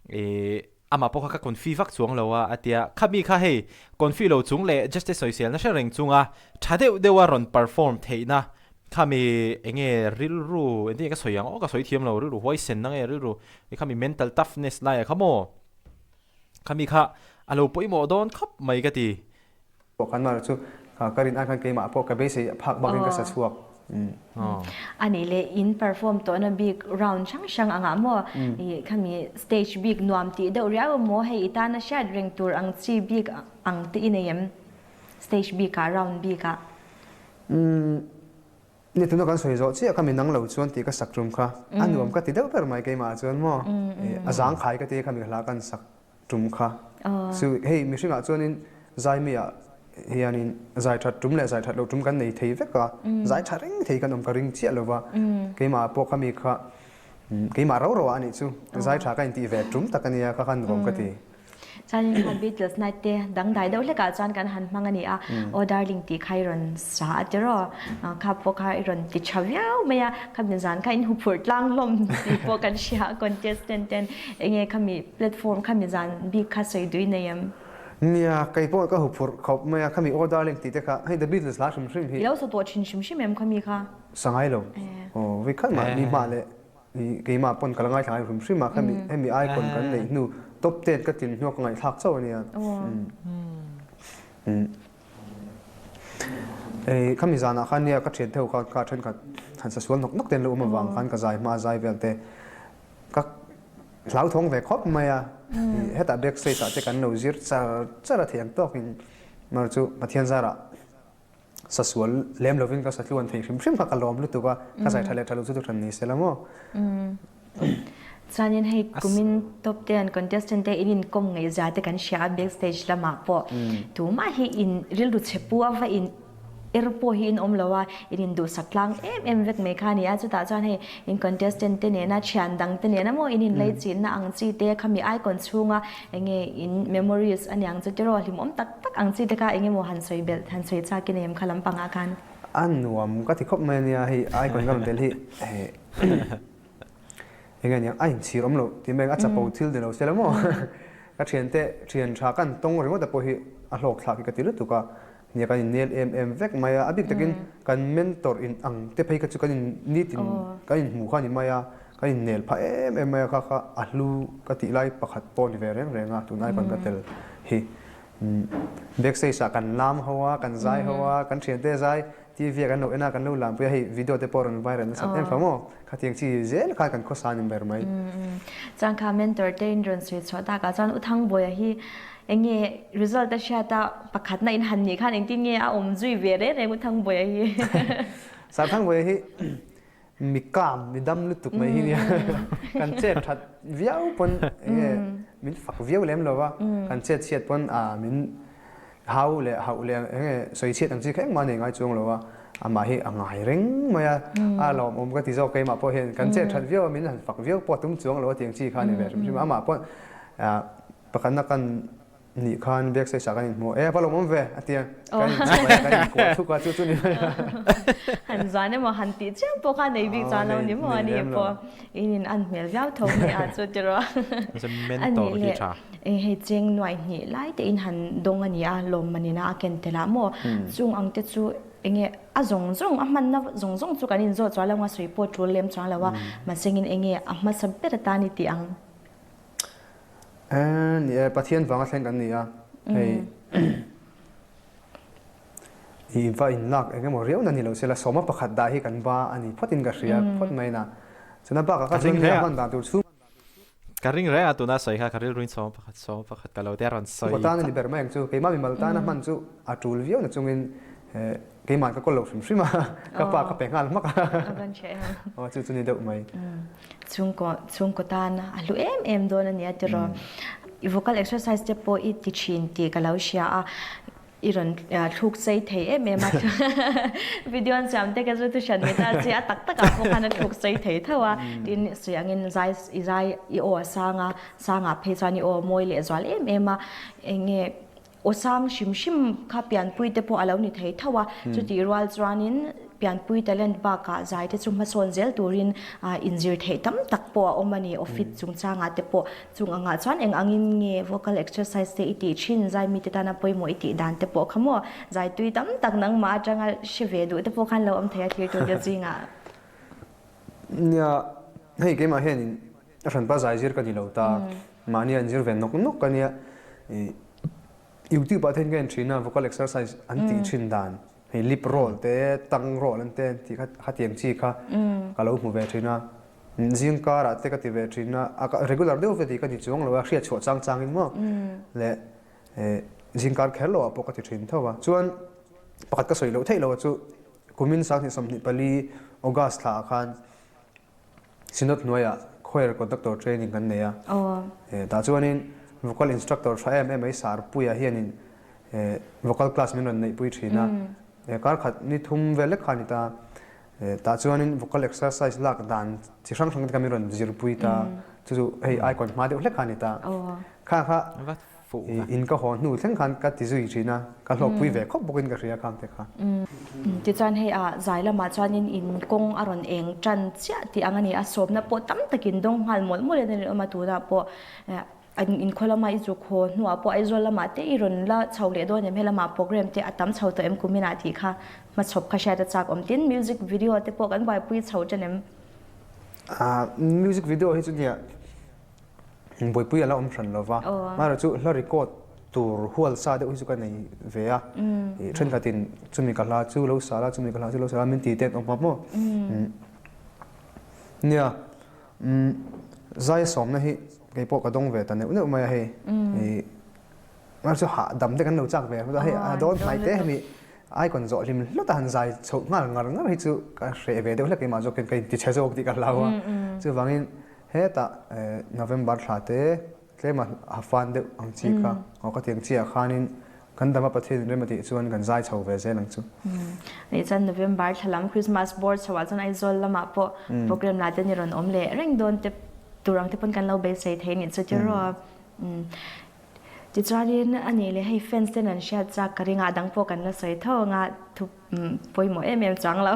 ih Amah pawh kha ka confi vak chuang lo a, a ti a. Khami kha hei, confi lo chung leh Justice sawiselna hre reng chunga tha deuh deuha rawn perform theihna khami enge rilru, engtin nge ka sawi ang aw, ka sawi thiam lo, rilru huaisenna nge rilru khami mental toughness laiah kha maw, khami kha a lo pawimawh dawn khawp mai ka ti. Pawh khan mahla chu ka rin ai khan keimah pawh ka beisei phak bakin ka sa chhuak. A nih leh in perform tawhna bik round hrang hrang angah maw i khami stage bik nuam tih deuh riau emaw hei i tana hriat reng tur ang chi bik ang te i nei em stage bikah round bikah? Ni tuna kan sawi zawh chiah kha mi nang lo chuan tih ka sak tum kha a nuam ka ti deuh ber mai keimah chuan maw a zangkhai ka ti kha mi hla kan sak tum kha chu hei mihringah chuanin zaimi ah hianin zai that tum leh zai that loh tum kan nei thei vek a, zai tha reng thei kan awm ka ring chiah lova, keimah pawh khami kha keimah rau rau ah anih chu zai tha ka intih ve tum tak ania kha kha nuam ka ti. Chuanin kha Beatles night te dangdai deuh hlekah chuan kan han hmang a ni a, Oh darling tih kha i rawn sa a tiraw, kha pawh kha i rawn ti tha viau mai a, khami zan kha in huphurh tlang hlawm tih pawh kan hria a contestant ten enge khami Platform khami zan bik kha sawi dui nei em? Nia, kei pawh ka huphurh khawp mai a, khami Aw Darling tih te kha, hei The Beatles hla hrim hrim hi. I lo sa tawh thin hrim hrim em khami kha? Sa ngai lo. Aw, vei khat mah mi hmah leh keimah pawn ka la ngaithla ngai hrim hrim a, khami hemi icon kan neih hnu top ten ka tlin hnu a ka ngaihthlak chauh a nia. Khami zanah khan nia ka thian theuh kha kha thenkhat han sa sual nawk nawk te an lo awm avang khan ka zai hma zai vel te ka hlauthawng ve khawp mai a, hetah backstage ah te kan lo zir char char a theih ang tawkin mar chu Pathian zarah sa sual lem lovin ka sa tluan thei hrim hrim kha ka lawm lutuk a, ka zai tha leh tha lo chu chu hran ni se la maw. Chuanin hei kumin top ten contestant te in inkawm ngaihzia te kan hria a backstage lamah pawh tumah hi in rilru chhe pu a va in er pawh hi in awm lo a, in induhsak tlang em em vek mai kha a ni a, chutah chuan hei in contestant te nena thian dang te nena maw in inlaichinna ang chi te khami icon chhunga enge in memories a niang chu tiraw hlimawm tak tak ang chi te kha enge maw han sawi belh han sawi chak in em kha lampangah khan. A nuam ka ti khawp mai a nia hei icon ka rawn tel hi Enge aniang a inchhir awm loh tih mai a chapo thil ni lo se la maw? Ka thiante thian tha kan tawng ringawt a pawh hi a hlawk thlak hi ka ti lutuk a, nia kan innel em em vek mai a, a bik takin kan mentor in ang te phei kha chu kan in nitin kan inhmu kha a ni mai a, kan innel phah em em mai a kha kha a hlu ka tih lai pakhat pawh a ni ve reng reng a tunlai pawn ka tel hi. Backstage ah kan lam ho a, kan zai ho a, kan thiante zai TV ah kan lo en a, kan lo lam pui a, hei video te pawh rawn viral nasat em kha maw? Khatiang chi zel khan kan khawsa a ni ber mai. Chuan kha mentor te in rawn sawi chhuah takah chuan U Thangbawiha hi eng nge result a hriat a, pakhatna in han nih khan engtin nge a awm zui ve reng reng U Thangbawiha hi? Sir Thangbawiha hi Mi kam, mi dam lutuk mai hi nia. Kan chet that viau pawn enge min fak viau lem lo va, kan chet chhiat pawn a min hau leh hauh leh enge sawi chhiat ang chi kha engmah nei ngai chuang lo a, amah hi a ngai reng mai a, a lawmawm ka ti zawk keimah pawh hian kan chet that viau a min han fak viau pawh a tum chuang lo a tiang chi kha a ni ve hrim hrim a, amah pawh pakhatna kan. Nih khan backstage ah kan inhmu e, va lawm awm ve a ti a, kan inchhuah a, kan inkuah thuk a, chu chu ni mai a. Han zan emaw han tih chiam pawh kha nei bik chuan lo ni maw a ni pawh in in an hmel viau tho mai a chu tiraw. A nih leh hei cheng nuaih hnih lai te in han dawng a ni a, lawmman ina a ken tel ah maw chung ang te chu enge a zawng zawng a hmanna zawng zawng chu kan inzawh chuan lo nga sawi pawh tul lem chuang lo a, mahsengin enge a hmasa ber atan i tih ang. Eeh ni e, Pathian vanga thleng kan ni a, hei i va inlak eng emaw riau na ni lo sela sawma pakhat dah hi kan ba a ni phawt in ka hria phawt mai na. Chuna bakah kha chuan nia hman dan tur chhung. Ka ring reng a tuna sawi kha ka rilruin sawma pakhat sawma pakhat ka lo te a rawn sawi Ka tan a ni ber mai ang chu, keimah mimal tana hman chu a tul viau na chungin Keimah ka kawl lo hrim hrim a, ka pa ka pe nghal hmak a. Aw chu chu ni deuh mai. Chhungkaw chhungkaw tan a hlu em em dawn a nia tiraw. I vocal exercise te pawh i ti thin tih ka lo hria a, i rawn thluk sei thei em em a. Video an siam te ka zu thu hran ni ta che a tak takah pawh khan a thluk sei thei tho a. Tin sawi angin zai i zai i aw a sang a, sangah phei chuan i aw a mawi lehzual em em a. Eng nge Aw sang hrim hrim kha pianpui te pawh a lo ni thei tho a, chutih rual chuanin pianpui talent bakah zai te chu hmasawn zel turin inzir theih tam tak pawh a awm a ni. Office chungchangah te pawh chung angah chuan eng angin nge vocal exercise te i tih thin, zai mite tana pawimawh i tih dan te pawh kha maw zai tui tam tak nangmah atanga hre ve duh te pawh khan lo awm thei a thirtu te zingah. Nia, hei keimah hianin A hranpa zai zir ka ni lo ta, mahni an zir ve nawk nawk a nia. YouTube ah te hian ka en thin a, vocal exercise an tih thin dan, hei lip roll te, tongue roll an te an tih kha khatiang chi kha ka lo hmu ve thin a. Zing karah te ka ti ve thin a, a regular deuh ve tih ka ni chuang lo a, hriat chhuah chang changin maw leh zing kar kher loah pawh ka ti thin tho a. Chuan pakhat ka sawi loh theih loh chu kumin 2024 August thla ah khan Synod hnuaiah choir conductor training kan nei a. Tah chuanin vocal instructor tha em em mai Sarpuia hianin vocal class min rawn neihpui thin a. Kar khat ni thum vel lek kha a ni ta. Tah chuanin vocal exercise lak dan chi hrang hrang te kha min rawn zirpui ta. Chu chu hei icon hma deuh hlek kha a ni ta. Kha kha In ka haw hnu thleng khan ka ti zui thin a, ka hlawkpui ve khawp bawkin ka hria khang te kha. Tichuan hei a zai lamah chuanin in kawng a rawn eng tan chiah tih ang a ni a, sawmna pawh tam takin dawng nghal mawlh mawlh in a rinawm a, tunah pawh in khaw lama i zuk haw hnuah pawh Aizawl lamah te i rawn la chho leh dawn em, helamah program te a tam chho tawh em kuminah tih kha hmachhawp kha hriat a chak awm. Tin, music video te pawh kan buaipui chho tan em? Music video hi chu nia Buaipui a la awm hran lo va, amaherawh chu hla record tur hual sa deuh hi chu ka nei ve a, thenkhatin chumi ka hla chu lo sa la, chumi ka hla chu lo sa la min ti te an awm a maw. Nia, zai sawmna hi kei pawh ka dawng ve ta neuh neuh mai a hei. Amaherawh chu hahdam te kan lo chak ve a, hei a dawn hnai te hemi icon zawh hlim hlawt a han zai chhoh nghal ngar ngar hi chu ka hreh ve deuh hlek keimah zawkin ka intichhe zawk tih ka hlau a, chuvangin Hetah November thla te tlema ha fan deuh ang chi kha aw ka ti ang chiah khanin kan dama Pathian in rem a tih chuan kan zai chho ve zel ang chu. Nih chuan November thla lam Christmas board chho ah chuan Aizawl lamah pawh program lah te ni rawn awm leh reng dawn te tur ang te pawn kan lo beisei thei nih chu tiraw. Tichuanin a nih leh hei fans ten an hriat chak ka ring a, a dang pawh kan la sawi tho ang a, thu pawimawh em em chuang lo.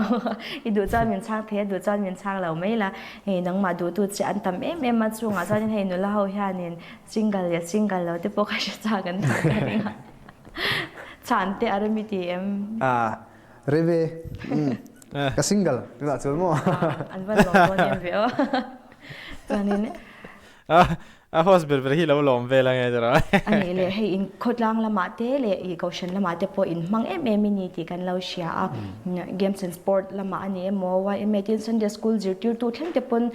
I duh chuan min chhang thei a, duh chuan min chhang lo mai la. Hei nangmah duhtu che an tam em em a, chungah chuanin hei nula ho hianin single leh single lo te pawh ka hre chak an tih ka ring a. Chhan te a rem i ti em? A, rem e. Ka single tunah chuan maw? An van lawm dawn em ve aw. Chuanin A host ber ber hi lo lawm vel ange tiraw. A nih leh hei in khawtlang lamah te leh i kohhran lamah te pawh in hmang em em i ni tih kan lo hria a. Games and Sport lamah a ni emaw YMA tin Sunday School zirtirtu thleng te pawn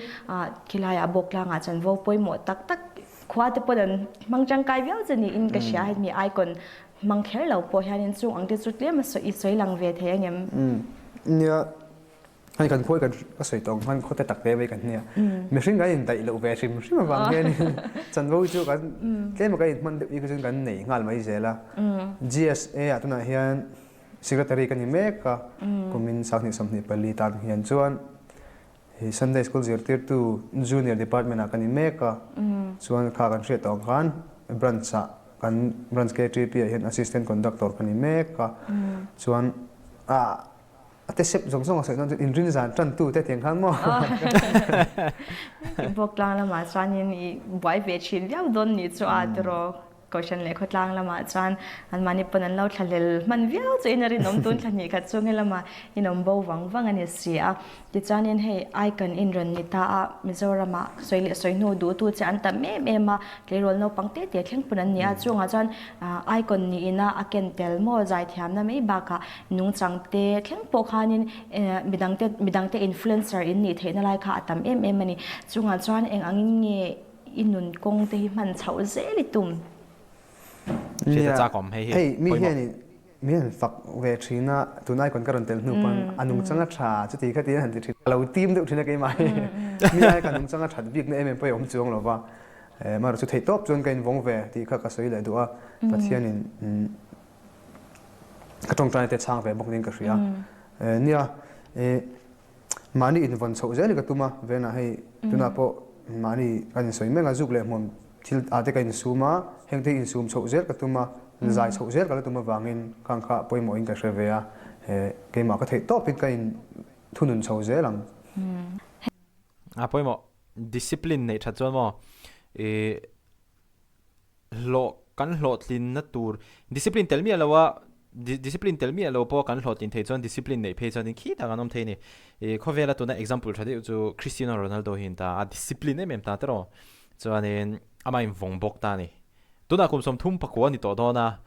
khilaiah Bawktlangah chanvo pawimawh tak tak khua te pawn an hmang tangkai viau che niin ka hria hemi icon hmang kher lo pawh hianin chung ang te chu tlem a sawi i sawi lang ve thei angem. Nia. Hei kan khawi kan ka sawi tawh ang khan khawte tak ve mai kan nia. Mihring kan indaih loh ve hrim hrim avang hianin chanvo chu kan tlem a kan inhman deuh hi chuan kan nei nghal mai zel a. GSA ah tunah hian secretary ka ni mek a, kumin 2024 tan hian chuan hi Sunday School zirtirtu Junior Department ah ka ni mek a, chuan kha kan hriat tawh ang khan branch ah. kan branch KTP ah hian assistant conductor ka ni mek a, chuan ah a te sep zawng zawng a sawi dawn chuan inrin zan tan tu te tiang khan maw. Bawk tlang lamah chuanin i buai ve thin viau dawn nih chu a tiraw. Kohhran leh khawtlang lamah chuan anmahni pawn an lo thlahlel hman viau chu in a rinawm tun thla hnih khat chu nge lamah in awm bo vang vang a ni si a. Tichuanin hei Icon in rawn ni ta a, Mizoramah sawi leh sawi hnu duhtu che an tam em em a, tleirawl naupang te te thleng pawn an ni a, chungah chuan Icon niin a a ken tel maw zaithiamna mai bakah nungchang te thleng pawh khanin midangte midangte influencer in nih theihna lai kha a tam em em a ni. Chungah chuan eng angin nge I nun kawng te hi hman chhoh zel i tum. Hriat a chak awm hei hi. Hei mi hian mi han fak ve thin a, tunai kawn ka rawn tel hnu pawn a nungchang a tha chuti kha tiin a han ti thin. Ka lo tim deuh thin a keimah hi. Mi ai ka nungchang a that bikna em em pawh hi a awm chuang lo va. Amaherawhchu chu theih tawp chuan ka invawng ve tih kha ka sawi leh duh a. Pathianin ka tawngtaina te chhang ve bawk niin ka hria. Nia Mahni invawn chhoh zel hi ka tum a, venah hei tunah pawh mahni kan insawi mek a, zuk leh hmuam thil ah te ka insum a, heng te hi insum chhoh zel ka tum a, zai chhoh zel ka la tum avangin khang kha pawimawhin ka hre ve a, keimah ka theih tawpin ka in thunun chho zel ang. A pawimawh discipline neih that chuan maw ih Hlawh kan hlawhtlinna tur discipline tel miah lo a, discipline tel miah lo pawh kan hlawhtlin thei chuan discipline neih phei chuan in khi tak an awm thei a ni. Ih khawvela tuna example tha deuh chu Cristiano Ronaldo hi an ta a, discipline em em ta tiraw. Chuanin amah invawng bawk ta a ni. Tunah kum 30 pakua a ni tawh dawn a,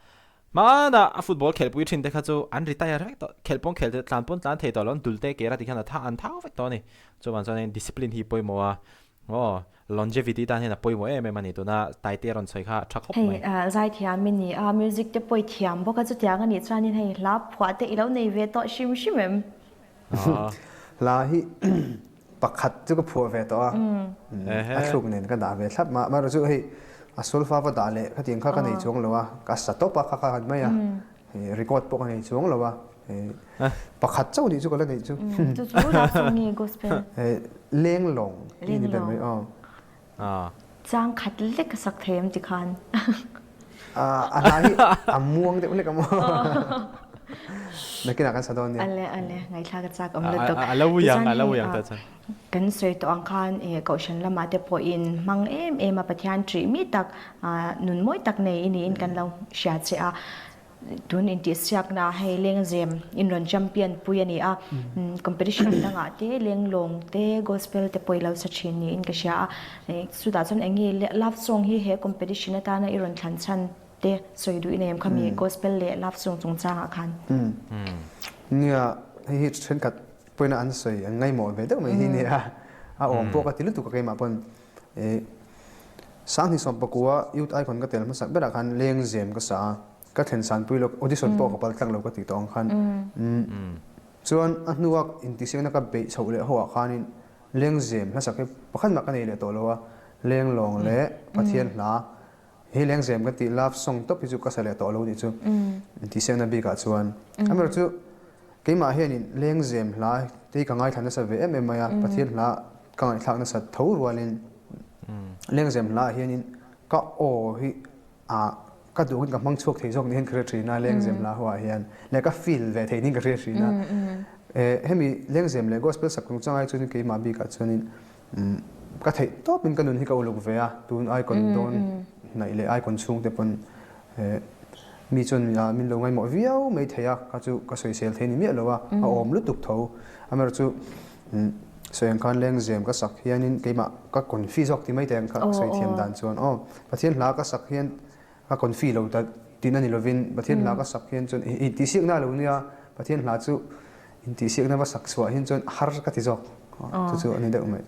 hmanah a football khelhpui thin te kha chu an retire vek tawh, khelh pawn khelh tlan pawn tlan thei tawh lo, an dul te kera tikhian a tha an thau vek tawh a ni. Chuvang chuanin discipline hi pawimawh a, Aw, longevity tan hian a pawimawh em em a ni. Tuna Taite a rawn sawi kha a tha khawp mai. Hei zaithiam i ni a, music te pawh i thiam bawk a, chutiang a nih chuanin hei hla phuah te i lo nei ve tawh hrim hrim em? Hla hi pakhat chu ka phuah ve tawh a, a thluk nen ka dah ve thlap mah. Amaherawhchu chu hei a solfa va dah leh khatiang kha ka nei chuang lo a, ka sa tawp a kha kha han mai a. Record pawh ka nei chuang lo a, pakhat chauh nih chu ka la neih chu. Chu chu love song nge gospel? Lenglawng tih ni ber mai aw. Chang khat lek ka sak thei em ti khan. A hla hi a muang deuh hlek a maw. Nakinah kan sa dawn nia. Ale ale ngaihthlak a chak awm lutuk. A lo ui ang a lo ui ang ta chuan. Kan sawi tawh ang khan kohhran lamah te pawhin hmang em em a Pathian ṭih mi tak nun mawi tak nei i niin kan lo hria che a. Tun intihsiakna hei Lengzem in rawn champion pui a ni a, competition dangah te Lenglawng te Gospel te pawh i lo sa ṭhin niin ka hria a. Chutah chuan eng nge love song hi he competition atana i rawn thlan chhan te sawi duh i nei em khami Gospel leh love song chungchangah khan? Nia, hei hi ṭhenkhat Pawina an sawi an ngaihmawh ve deuh mai hi nia a awm pawh ka ti lutuk a keimah pawn ih Sanghni 14 youth icon ka tel hmasak berah khan lengzem ka sa a ka thlen sanpui lo audition pawh ka pal tlak lo ka tih tawh ang khan chuan a hnua intihsiakna ka beih chhoh leh ho ah khanin lengzem hlasak hi pakhat mah ka nei leh tawh lo a lenglawng leh Pathian hla hi lengzem ka tih love song tawp hi chu ka sa leh tawh lo nih chu intihsiakna bikah chuan amaherawhchu Keimah hianin lengzem hla te hi ka ngaithla nasa ve em em mai a, Pathian hla ka ngaihthlak nasat tho rualin lengzem hlaah hianin ka aw hi ah ka duhin ka hmang chhuak thei zawk niin ka hre thin a, lengzem hla ho ah hian leh ka feel ve thei niin ka hre thin a. Hemi lengzem leh gospel sak chungchang ai chuanin keimah bikah chuanin Ka theih tawpin ka nun hi ka uluk ve a, tun icon dawn hnaih leh icon chhungte pawn mi chuan min lo ngaihmawh viau mai thei a, kha chu ka sawisel thei ni miah lo a, a awm lutuk tho. Amaherawhchu sawi ang khan lengzem ka sak hianin keimah ka confi zawk ti mai teh ang kha ka sawi thiam dan chuan aw Pathian hla ka sak hian Ka confi lo ta tihna ni lovin Pathian hla ka sak hian chuan intihsiakna a lo nia, Pathian hla chu intihsiakna va sak chhuah hian chuan har ka ti zawk chu chu a ni deuh mai.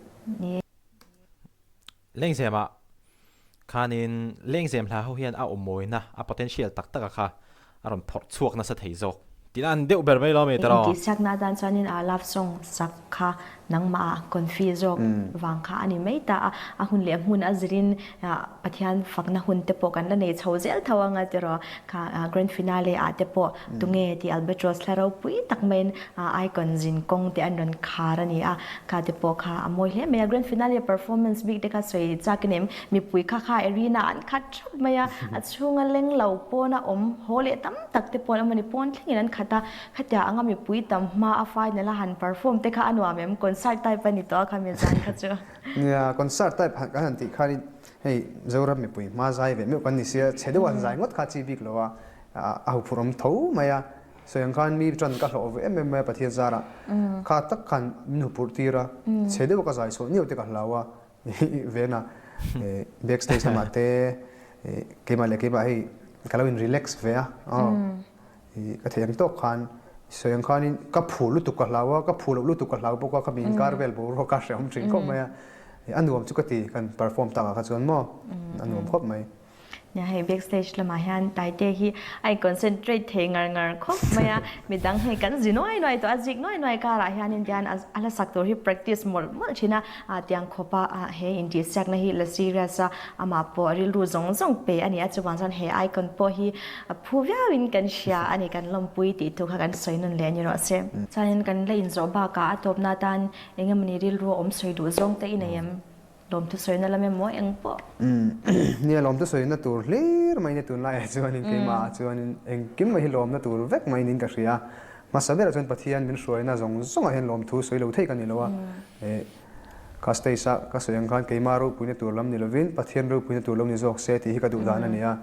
Lengzemah khanin Lengzem hla ho hian a awmawina, a potential tak taka kha a rawn phawrh chhuak nasa thei zawk. Tina an deuh ber mai lo mai tiraw. Intihsiakna atan chuanin a love song sak kha nangmah confi zawk vang kha a ni mai ta a, a hun leh hmun a zirin Pathian fakna hun te pawh kan la nei chho zel tho anga tiraw kha grand finale ah te pawh tunge tih Albatros hla ropui tak maiin icon zin kawng te an rawn khar a ni a, kha te pawh kha a mawi hle mai a, grand finale performance bik te kha sawi chak in em mipui kha kha arena an khat thap mai a, a chhunga leng lo pawna awm haw leh tam tak te pawn amawni pawn thlengin an khat a, khatia anga mipui tam hma a final a han perform te kha a nuam em? Concert type a ni tawh a khami zan kha chu. Nia, concert type han kan han tih khanin hei Zoram mipui hma zai ve meuh kan ni sia, chhe deuh han zai ngawt kha chi bik lo a, a huphurh awm tho mai a, sawi ang khan mi tan ka hlawh ve em em mai a Pathian zarah kha tak khan min huphurh tir a, chhe deuh a ka zai chhuah niau te ka hlau a, Vena back stage lamah te keimah leh keimah hei ka lo in relax ve a aw ka theih ang tawk khan sawi ang khanin ka phu lutuk ka hlau a ka phu loh lutuk ka hlau bawk a ka mi inkar vel boruak a hrehawm thin khawp mai a a nuam chu ka ti kan perform takah kha chuan maw a nuam khawp mai. Nia hei backstage lamah hian Taite hi a in concentrate thei ngar ngar khawp mai a, midang hei kan zi nuai nuai tawh a, zik nuai nuai karah hianin tihian a hla sak tur hi practice mawlh mawlh thin a, tiang khawpa he intihsiakna hi la serious a, amah pawh rilru zawng zawng pe a ni a, chuvang chuan he icon pawh hi phu viauin kan hria a ni, kan lawmpui tih thu kha kan sawi nun leh a ni rawh se. Chuanin kan la inzawh bakah a tawpna atan engemawni rilru a awm sawi duh zawng te i nei em? Lawmthu sawina lam emaw eng pawh. Nia lawmthu sawina tur hlir mai nia tunlaiah chuanin keimahah chuanin engkim mai hi lawmna tur vek mai niin ka hria. Hmasa berah chuan Pathian min hruaina zawng zawngah hian lawmthu sawi lo thei ka ni lo a. Ka stage a ka sawi ang khan keimah ropuina tur lam ni lovin Pathian ropuina tur lo ni zawk se tih hi ka duh dan a ni a.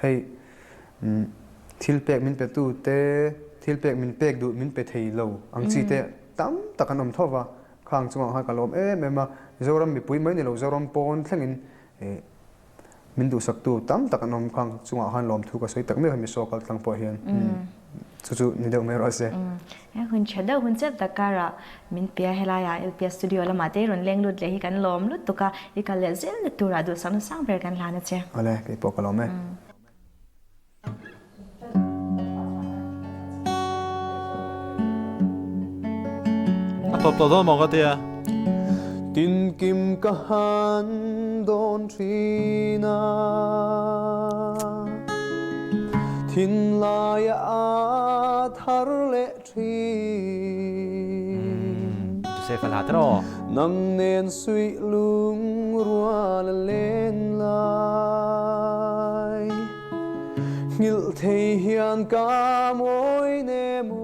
Hei thil pek min pe tu te, thil pek min pek duh min pe thei lo ang chi te tam tak an awm tho va. Khang chungah khan ka lawm em em a, Zoram mipui mai ni lo Zoram pawn thlengin min duhsaktu tam tak an awm khang chungah khan lawmthu ka sawi tak meuh hemi saw kal tlang pawh hian chu chu ni deuh mai rawh se. Hun tha deuh hun chep tak karah min pe a, helaiah LPS studio lamah te i rawn leng lut leh hi kan lawm lutuk a, i kal leh zel na turah duhsakna sang ber kan hlan a che. Awle, kei pawh ka lawm e. A tawp tawh dawn maw ka tia. Tinkim ka han dawn thin a, thinlaia a thar leh thin. Joseph a hla tiraw? Nang nen suih lungrual a len lai, nghilh thei hian ka mawi nem aw.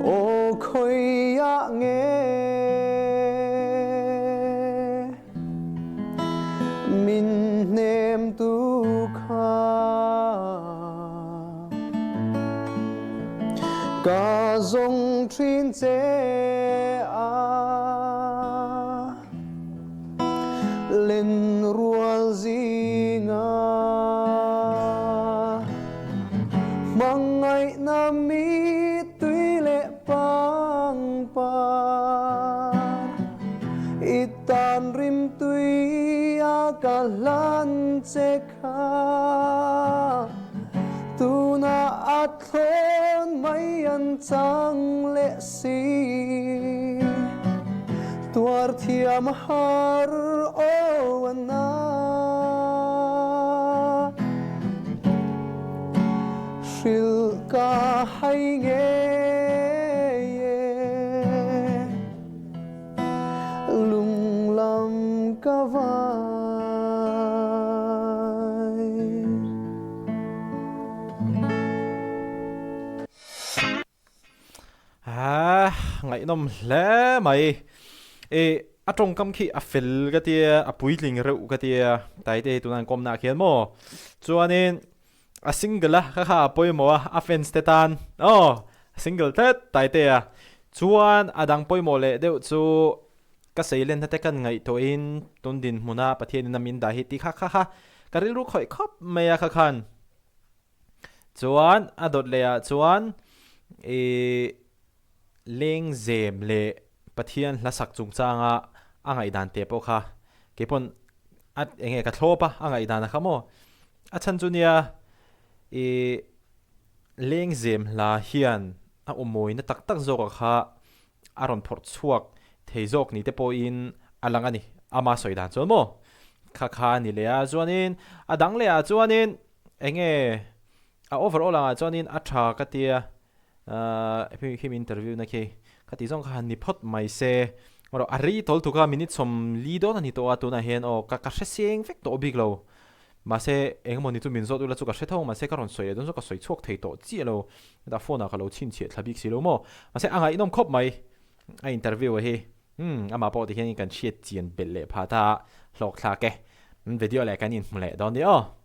Aw khawiah nge? Min hnem tu kha ka zawng thin che a, lenrual zinga hmangaihna mittui leh pangpar i tan rimtui a ka hlan che kha tunah a thlawn mai an chang leh si tuar thiam har aw a na. Hrilh ka hai ngei e, lunglam ka vai. Haa ngaihnawm hle mai. E a tawngkam khi a fel ka tia, a puitling reuh ka tia, Taite hi tuna an kawmna ah khian maw. Chuanin A single a kha kha a pawimawh a, a fans te tan aw a single tlat Taite a. Chuan a dang pawimawh leh deuh chu ka seilenna te kan ngaihtuahin tun dinhmuna Pathianin a min dah hi tih kha kha kha ka rilru khawih khawp mai a kha khan. Chuan a dawt leh ah chuan ih Lengzem leh Pathian hla sak chungchanga a ngaihdan te pawh kha keipawn a enge ka thlawp a, a ngaihdan a kha maw. A chhan chu nia i lengzem hla hian a awmawina tak tak zawkah kha a rawn phawrh chhuak thei zawk ni te pawhin a lang a ni. Ama sawi dan chuan maw? Kha kha a ni leh a, chuanin a dang leh ah chuanin enge a overall angah chuanin a tha ka tia ahh hemi interview na khi ka tih zawng kha han ni phawt mai se erawh a rei tawl tuk a minute 40 dawn a ni tawh a tunah hian aw ka ka hre seng vek tawh bik lo mahse engemaw ni chu min zawt ula chu ka hre tho mahse ka rawn sawi leh dawn chu ka sawi chhuak thei tawh chiah lo hetah phone ah ka lo chhinchhiah thla bik si lo maw mahse a ngaihnawm khawp mai a interview a hi umm amah pawh ti hian kan hriat chian belh leh phah ta a hlawk thlak e video leh kan inhmu leh dawn nia aw.